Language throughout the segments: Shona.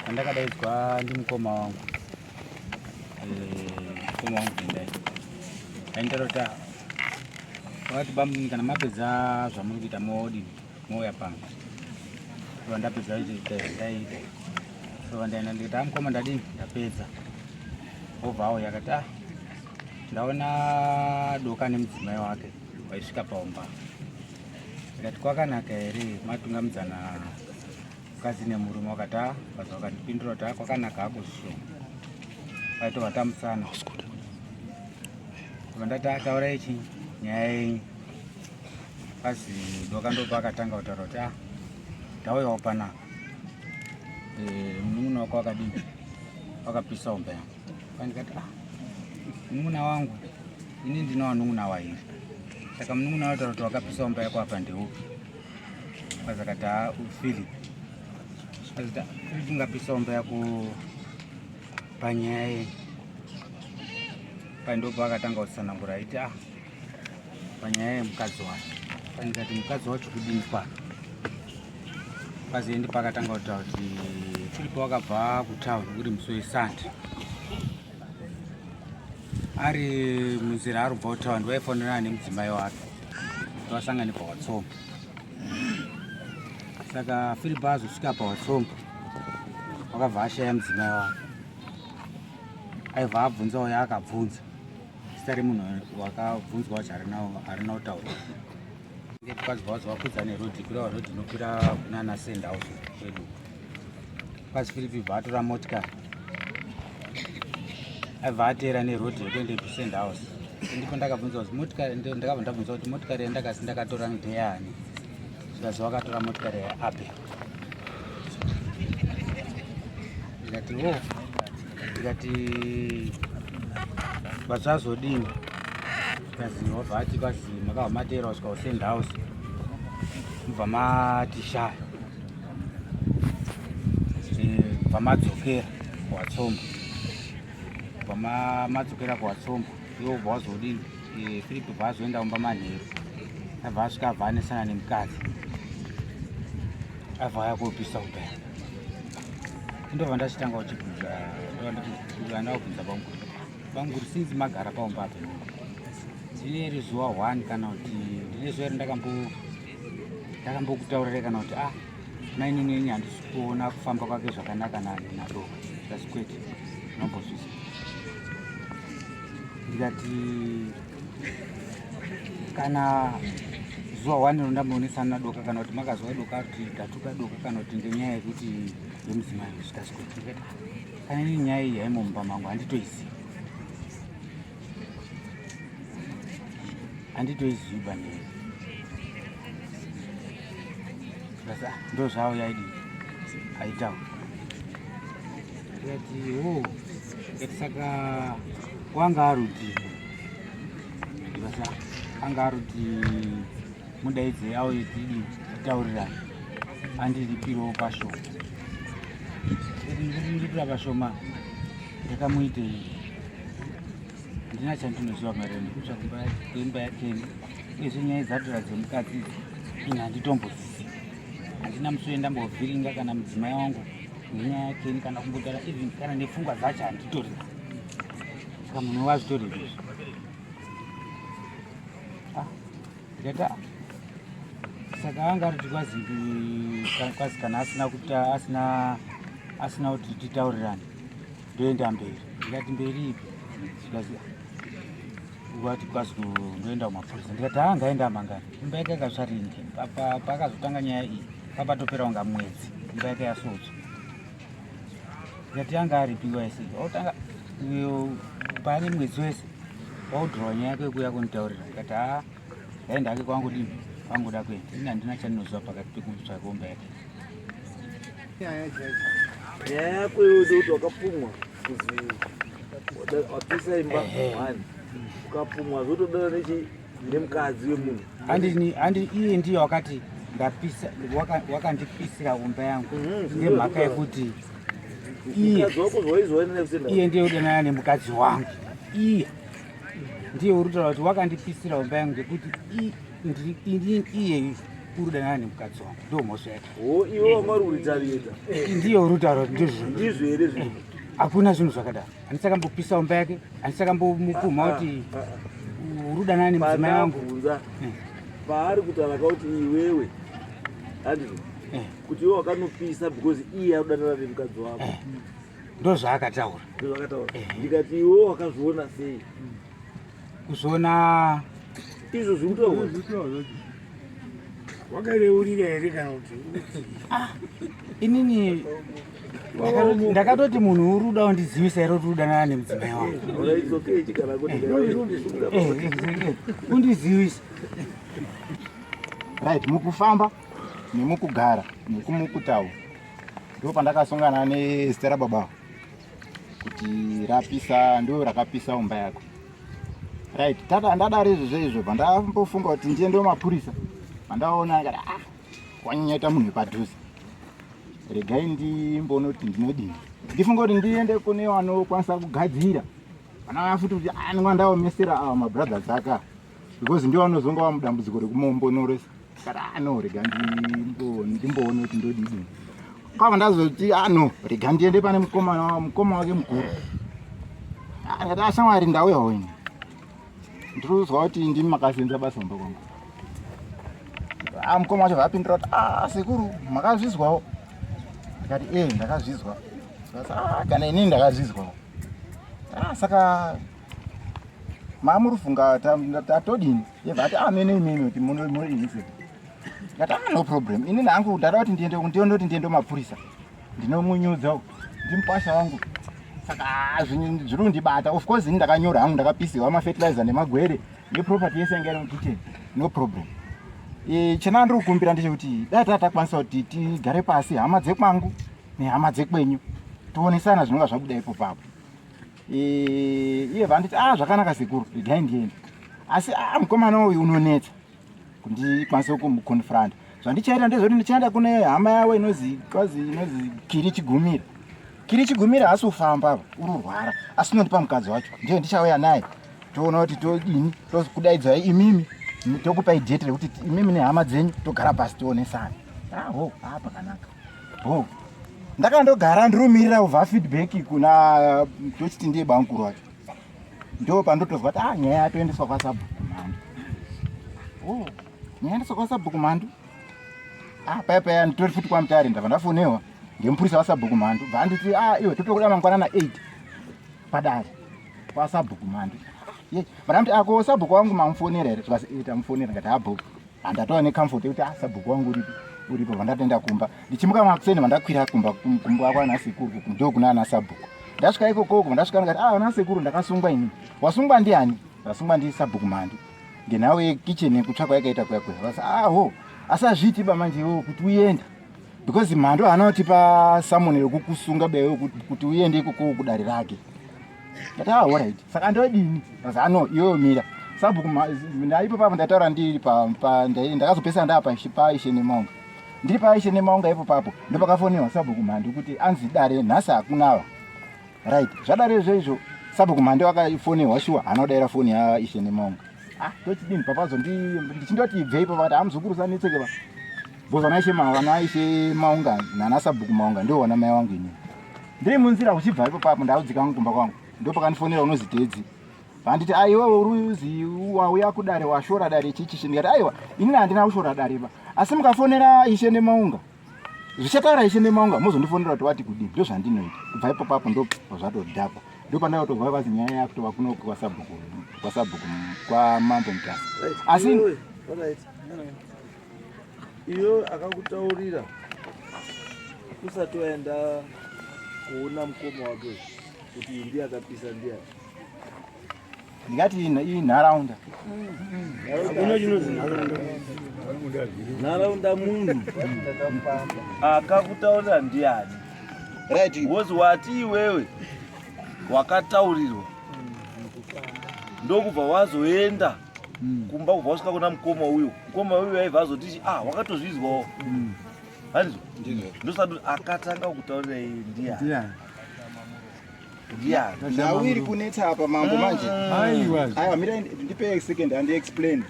Pandakadaidzwa ndimukoma wangu, mukoma wangu Tendai ainditaura kuti wakati bamuni kana mapedza zvamuri kuita modini mouya pano. Saka ndapedza ichiita zvandaita, saka ndaenda ndikati ah mukoma ndadini ndapedza. Obva auya akati ah ndaona Doka nemudzimai wake waisvika paumba. Ndikati kwakanaka here matungamidzana mukadzi nemurume? Wakati ah, vaza vakandipindura kuti ah kwakanaka hako zvishoma. Vaitova tamusana. Ndati ah taurai chi nyaya yenyu. Kazi Doka ndopa akatanga kutaura kuti ah ndauyawo panapa. Munun'una wako wakadini? Wakapisa umba yangu. Pandikati ah munun'una wangu ini ndine wanun'una wairi. Saka munun'una wataura kuti wakapisa umba yako apa ndeupi? Kazi akati ah Philip. Kazi Philip ungapisa umba yako panyaya yenyu. Pandopa akatanga kutsanangura aiti ah panyaya yemukadzi wacho. Pandikati mukadzi wacho kudini kwake? Kazi ndipakatanga kutaura kuti Philip wakabva kutown uri musi weSunday. Ari munzira ari kubva kutown vaifonerana nemudzimai wake. Vasangane paWatsomba. Saka Philip azosvika paWatsomba wakabva ashaya mudzimai wake. Aibva abvunza uya akabvunza. Zita remunhu wakabvunzwa wacho harina kutaurwa. Kwazi vakwidza nerodhi kureva rodhi inokwira kunana Send House kwedu. Kwazi Philip bva atora motikari aibva ateera nerodhi yekuenda kuSend House. Ndipo ndakabvunza kuti motikari, ndakabva ndabvunza kuti motikari yandakasi ndakatora ndeyani. Zvikanzi wakatora motikari yaAbel. Ndikati wo, ndikati vazvazodini? Zvikanzi wabva ati kwazi makabva mateera kusvika kuSend House mubva matishaya bva madzokera kuWatsomba, bva madzokera kuWatsomba iwo ubva wazodini? Philip bva azoenda kumba manheru, abva asvika abva anesana nemukadzi, abva aya kopisa umba. Ndobva ndachitanga kuchibvunza, ndobva ndakubvunza bamukuru, bamukuru since magara paumba apa ndine iri zuva 1 kana kuti ndine zuva iri ndakambokutaurirai kana kuti ah mainini yenyu handisi kuona kufamba kwake zvakanaka naDoka. Ndikati kwete, ndinombozvisa. Ndikati kana zuva 1 ro ndamboonesana naDoka kana kuti makazwa Doka kuti ndatuka Doka kana kuti ngenyaya yekuti yemudzimai. Zvikasi kwete. Ndikati kana ini nyaya iyi haimo mumba mangu handitoizivi, handitoizivi panyaya. Ndo zvavo yaidii aitaura. Ndikati o, ndikati saka wanga arudii? Ndikati anga aruti mudaidze auye tidii titaurirane andiripirewo pashoma. Ndikati ndiripira pashoma ndakamuitei? Handina chandinoziva maererano nekutsva kwemba yakeni, uyezve nyaya dzatora dzemukadzi idzi ini handitombozivi. Handina musi wendambovhiringa kana mudzimai wangu nenyaya yakeni kana kumbotaura even kana nepfungwa dzacho handitorina. Saka munhu wazvitoreri izvi. Ndikati ah, saka anga ari kuti kwazi kana asina kuti asina kuti titaurirane ndoenda mberi. Ndikati mberi ipi? Zvikanzi wati kwazi ndoenda kumapurisa. Ndikati haa ngaenda mangani. Imba yake yakatsva ringi. Paakazotanga nyaya iyi papatopera kunga mwedzi imba yake yasotswa. Ndikati anga aripi nguva yese otanga pane mwedzi wese waudhurwa nyaya yake yekuuya kunditaurira. Ndikati haa ngaenda hake kwangu dini kwanguda kuenda. Ini handina chandinoziva pakati pekutsva kwomba yake. Nyaya yako iwe ndekuti wakapumwa kuzi wapisa imba one, ukapumwa zvotodana nechi nemukadzi wemunhu. Handi iye ndiye wakati ndapisa, wakandipisira umba yangu nemhaka yekuti iye mukadzi wako zvaizwa nekusenda iye ndiye udanana nemukadzi wangu. Iye ndiye uri kutaura kuti wakandipisira umba yangu ngekuti iye uri kudanana nemukadzi wangu, ndo mhosva yake. O, iwe wanga uri kuritariyeta. Ndiye uri kutaura kuti ndizvo. Ndizvo here zvinhu? Hakuna zvinhu zvakadaro. Handisakambopisa imba yake, handisakambomupumha kuti uri kudanana nemudzimai wangu. Pandabvunza, paari kutaura kauti iwewe, handizvo? Kuti iwe wakanopisa because iye ari kudanana nemukadzi wako. Ndo zvaakataura. Ndozvakataura. Ndikati, iwe wakazviona sei? Kuzviona? Izvo zviri kutaurwa. Wakareurira here kana kuti? Inini ndakatoti munhu uri kuda kundizivisa here kuti uri kudanana nemudzimai wangu? Alright, it's okay, chigara kuti. Kundizivisa. Right, mukufamba nemukugara nekumukutaura, ndo pandakasongana nezita rababa kuti rapisa, ndo rakapisa umba yako. Right, tata, ndadaro izvozvo izvo, pandambofunga kuti ndiende mapurisa, pandaona ndikati, ah, wanyanyaita munhu wepadhuze, regai ndimboona kuti ndinodini. Ndifunga kuti ndiende kune vanokwanisa kugadzira vana futi, kuti ah, ndinga ndaomesera ava mabrothers aka, because ndiwo vanozonga vamudambudziko rekumombonoresa. Kati, ah, no, rega ndimboone kuti ndodini. Kwava ndazoti, ah, no, rega ndiende pane mukoma wake mukuru. Ah, ndikati, ashamwari, ndauyawo ini, ndirikuzwa kuti ndimi makasenza basa mumba kwangu. Ah, mukoma wacho vapindura kuti, ah, sekuru, makazvizwawo? Ndikati, e, ndakazvizwa. Ndikati, ah, kana inini ndakazvizwawo. Ah, saka mamurufunga tatodini? Yebva ati, ah, mene imimi kuti munodini sei? Ndikati, ah, no problem, inini hangu ndada kuti ndiende, ndione kuti ndiende mapurisa, ndinomunyudza, ndimupasha wangu. Saka ah, zviri kundibata. Of course ini ndakanyora hangu, ndakapisiwa mafertilizer nemagwere neproperty yese yanga iri mukitchen. No problem. Chena ndiri kukumbira ndechekuti dai tatakwanisa kuti tigare pasi, hama dzekwangu nehama dzekwenyu, tionesana zvinonga zvabuda ipo papo. Iye vanditi, ah, zvakanaka sekuru, regai ndiende. Asi ah, mukomana uyu unonetsa kundikwanisa kumuconfront. Zvandichaita ndezvekuti ndichaenda kune hama yavo inozi kwazi inozi Kiri Chigumira. Kiri Chigumira haasi kufamba apa, uri kurwara, asi unondipa mukadzi wacho, ndiye ndichauya naye, toona kuti todini, tokudaidzai imimi, tokupai date rekuti imimi nehama dzenyu togara pasi tionesana. Ah, ho, ah, pakanaka ho. Ndakandogara ndirumirira kubva feedback kuna tochiti ndiye bamukuru wacho, ndo pandotozwa kuti ah, nyaya yatoendeswa kwasabhuku Mhandu. Oh, nyaya yaendeswa kwasabhuku Mhandu. Ah, paya paya nditori futi kwaMutare, ndabva ndafonewa ngemupurisa wasabhuku Mhandu, bva anditi, ah, iwe, totokuda mangwanana 8 padare kwasabhuku Mhandu. Ye, vandamuti, ako sabhuku wangu mamufonera here? Tikasi, eh, tamufonera. Ngati habho, handatova necomfort yekuti ah, sabhuku wangu uripo, uripo. Vandatoenda kumba, ndichimuka makuseni, vandakwira kumba, kumba kwana sekuru, ndo kuna ana sabhuku. Ndasvika ikokoko, ndasvika ndikati, ah, ana sekuru, ndakasungwa ini. Wasungwa ndiani? Ndasungwa ndi sabhuku Mhandu ngenhau yekitchen kutsva kwayakaita kuya kuya. Vasi, ah, ho, asi hazviiti ba manje iwewe kuti uenda, because Mhandu haana kutipa samoni rekukusunga bewe kuti uende ikoko kudare rake. Ndati, ah, alright, saka ndodini? Vasi, ah, no, iwewe mira sabhuku. Ndaipo papo ndataura ndiri ndakazopesana ndaa paIshe Nemaunga. Ndiri paIshe Nemaunga ipo papo ndopakafonewa sabhuku Mhandu kuti anzi dare nhasi hakunava. Right, zvadare izvo izvo, sabhuku Mhandu akafonewa, shuwa haana kudaira foni yaIshe Nemaunga. Ah, tochidini? Papazo ndichindoti ibvei ipo, vakati, hamuzukuru sanetseke va because vana Ishe Maunga nana sabhuku Maunga ndio vana mai vangu. Inini ndiri munzira kuchibva ipo papo, ndaudzika kumba kwangu, ndopakandifonera unozi Tedzi, vanditi, aiwa, uruzi wauya kudare washora dare chichichi. Ndikati, aiwa, inini handina kushora dare ba, asi mukafonera Ishe Nemaunga, zvichataura Ishe Nemaunga, mozondifonera kuti wati kudini. Ndo zvandinoita. Kubva ipo papo ndo zvatodhakwa, ndo pandakatobva kwazi nyaya yakutova kuno kwasabhuku kwamambo Mutasa. Asi Iwewe, alright. Iwe akakutaurira usati waenda kuona mukoma wake kuti ndiye akapisa ndiani? Ndingati iyi nharaunda. Hakuna chinonzi nharaunda. Nharaunda, munhu akakutaurira ndiani? Right. Wozi wati iwewe wakataurirwa, ndokubva wazoenda kumba, kubva wasvika kuna mukoma uyo, mukoma uyo aibva azoti, ah, wakatozvizwawo, handizvo? Ndosati akatanga kutaurira iye ndiani? Ndiani? Ndiani? Nhau iri kunetsa apa mambo manje. Aiwa. Aiwa, mira ndipe second and explain.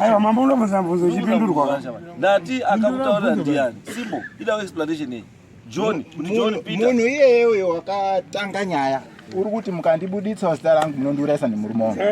Aiwa mambo, unobvunza mubvunzo uchipindurwa. Ndati akakutaurira ndiani? Simple. Ida explanation iyi. John, kuti John Peter. Munhu iyeyo uyo wakatanga nyaya uri kuti mukandibuditsa zita rangu munondiurayisa nemurume wangu.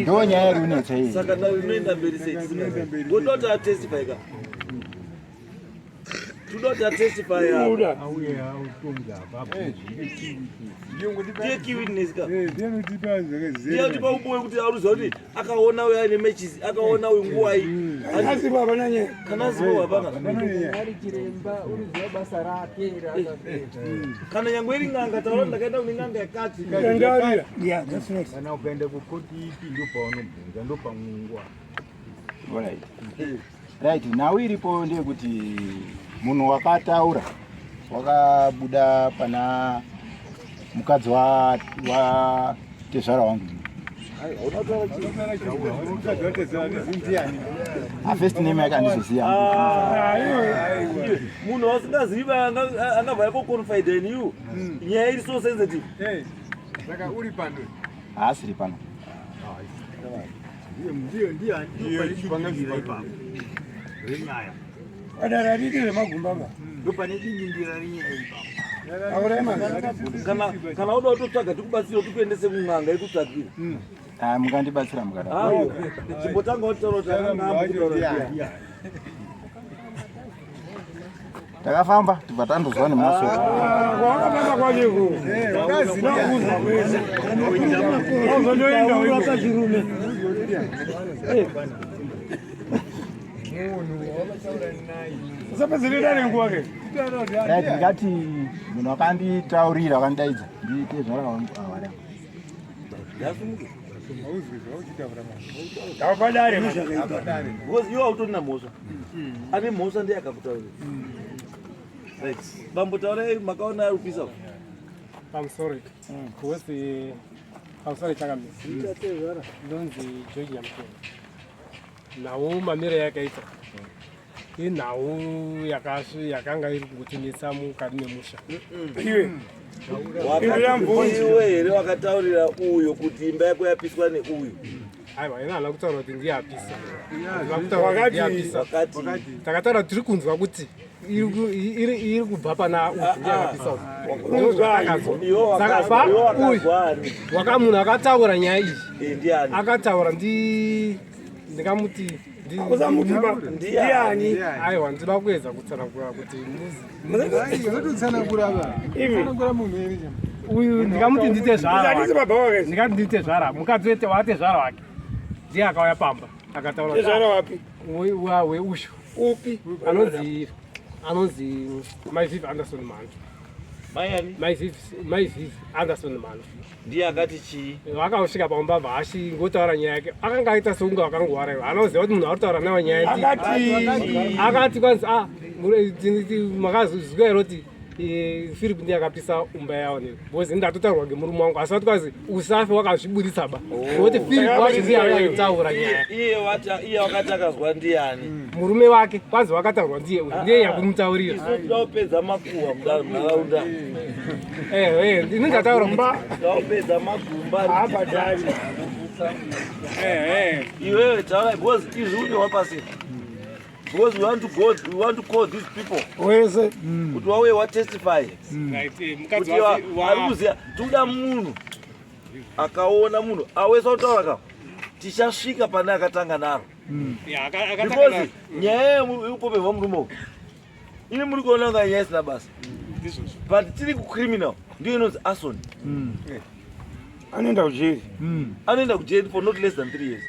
Ndo nyaya iri kunetsa iyi. Saka ndau inoenda mberi sei? Ngoda kuti atestify ka. Toda kuti atestify apa. Auye autonga apapo. Ndiye key witness ka. Ndiye Ndiye kuti pauboe kuti aruziva kuti akaona uyo aine matches, akaona uyu nguwai. Asi baba nanye. Kana asipo hapana. Ari chiremba unoziva basa rake raakapedza. Kana nyangwe iri n'anga, taura kuti ndakaenda kune n'anga yakati. Ndarira. Yeah, that's right. Kana ukaenda kukoti ipi ndopaunobvunza ndopamungwa. Alright. Right, nhau iripo ndeyekuti munhu wakataura wakabuda pana mukadzi wa wa tezvara wangu. Ah, first name yake handizoziva. Munhu wasingazivi angabva yako confide in you. Nyaya iri so sensitive. Saka uri pano. Haasiri pano. Ndiyo ndiyo ndopane dingindira ipapo. Renyaya. Vadare riti zvemagumba ba. Ndopane dingindira renyaya ipapo. Aurema. Kana uda kutotsvaga tikubatsire tikuendese kun'anga ikutsvakire. Ah, mungandibatsira mukada. Aiwa. Chimbotanga wataura kuti akanga ambokutaura ndiani. Takafamba tibva tandozwa nemasoro. Kwakapamba kwacho iko. Wakuza kwese. Wazondoenda wiko. Chirume. Usapedzere dare nguwa ke. Right, ndingati munhu wakanditaurira wakandidaidza nditezvara wangu awara. Ndasumuke. Ndapadare. Because iwe hautorina mhosva. Ane mhosva ndiye akakutaurira. Right. Bambo taurai makaona ari kupisa. I'm sorry. Because I'm sorry chakamisa. Ndonzi George Nyamukuru. Nhau mamire yakaita. Inhau yakanga iri kungotinetsa mukati memusha. Iwe. Iwe here wakataurira uyo kuti imba yako yapiswa neuyu? Aiwa, ina haana kutaura kuti ndiye apisa. Haana kutaura kuti ndiye apisa. Wakati Takataura tiri kunzwa kuti iri kubva pana uyu ndiye akapisa uyu. Ndizvo zvatakazwa. iwe Saka pa iwe uyu wakazwa ani? waka munhu akataura nyaya iyi Eh, ndiani? akataura ndingamuti Usamuti ba. Ndiani? Aiwa, ndinoda kuedza kutsanangura kuti muzi Iwe. Uyu ndingamuti ndite zvara Usatisi wake. baba wake. Ndingati ndite zvara mukadzi wate zvara wake ndiye akauya pamba akataura kuti, Tezvara wapi? Weushu Upi? anonzi Mai Vivi Anderson Mhandu. Mai ani? Mai Vivi Anderson Mhandu. Ndiye akati chii? Vakasvika pamba vaachingotaura nyaya yake, akanga aita sekunge wakangwaraiwa anoziva kuti munhu ari kutaura nayo nyaya Akati. Akati kwanzi a makazvizwa here kuti Philip ndiye akapisa umba yawo ne because ndatotaurwa ngemurume wangu, asi vati kwanzi usafe wakazvibudisa ba nokuti Philip wacho ndiye akaitaura nyaya. Iye wati iye wakati akazwa ndiani? Murume wake kwanzi wakataurwa ndiye uyu, ndiye yakumutaurira. Isu toda kupedza makuhwa munharaunda. Ini ndataura kuti Toda kupedza magumba. Haabhadhari. Iwewe taura because izvi unyorwa pasi. Because we want to call these people Wese. kuti wauye watestify. Right, mukadzi Kuti ari kuziva tikuda munhu akaona munhu awesa kutaura ka tichasvika pane akatanga naro. Ya, akatanga Because nyaya yekupomehwa murume uyu ini muri kuona kunga nyaya isina basa, Ndizvozvo. but tiri kucriminal ndiyo inonzi arson. Anoenda kujeri. Anoenda kujeri for not less than 3 years.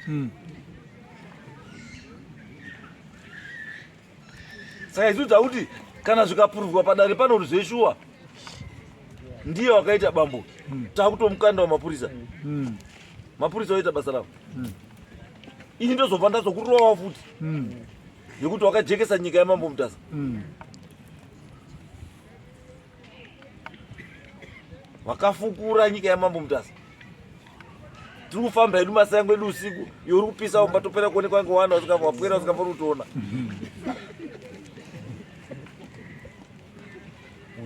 Saka isu takuti kana zvikapuruvwa padare pano kuti zveshuwa ndiye wakaita bambo, takutomukanda wamapurisa, mapurisa oita basa ravo. Ini ndozobva ndazokurovawo futi nekuti wakajekesa nyika yamambo Mutasa. Wakafukura nyika yamambo Mutasa. Tiri kufamba hedu masango edu usiku, iwe uri kupisa umba, topera kuonekwa ngewana wapwera usingafani kutoona.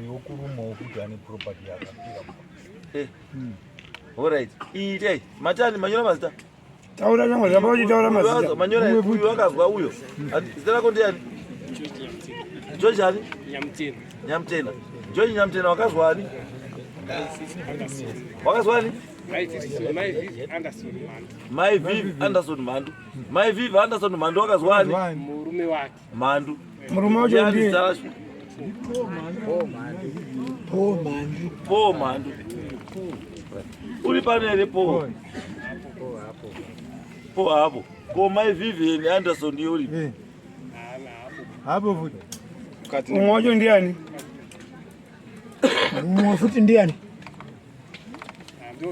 Uyo wokurumawo kuti ane property yakapira. Eh. Alright. Itai. Matani manyora mazita. Taura nyangwe zvapa uchitaura mazita. Manyora uyu akazwa uyo. Zita rako ndiani? George ani? Nyamutena. Nyamutena. George Nyamutena wakazwa ani? Wakazwa ani? Mai Viv Anderson Mhandu. Mai Viv Anderson Mhandu wakazwa ani? Murume wake. Mhandu. Murume wacho ndiye. Paul Mhandu. Uri pano here Paul? Paul hapo. Ko mai Vivian Anderson ndiye uri? Eh. Hapo futi. Umwe wacho ndiani? Mumwe futi ndiani?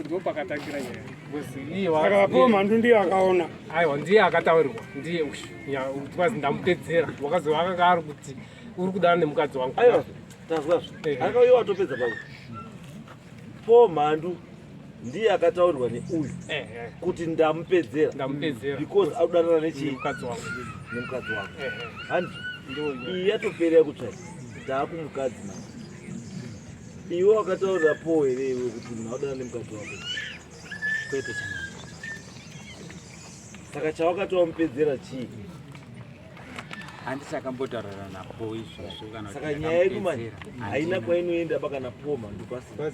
Ndo pakatangira nyaya. Saka Paul Mhandu ndiye akaona. Aiwa, ndiye akataurirwa, ndiye uyu kwazi ndamupedzera, wakazova akanga ari kuti uri kudana nemukadzi wangu. Aiwa, tazwazvo. Akauya watopedza pako. Paul Mhandu ndiye akataurirwa neuyu kuti ndamupedzera, ndamupedzera because akudanana nechii? Nemukadzi wangu. Nemukadzi wangu. Handi iyi yatopera yekutsvaga, taakumukadzi manje. Iwe wakataurira Paul here iwe kuti munhu akudanana nemukadzi wako? Kwete chana. Saka chawakati wamupedzera chii? Handisi akambotaurana naPaul izvozvo kana kuti Saka nyaya yedu manje ndakamupedzera. haina kwainoenda pakana Paul Mhandu pasina.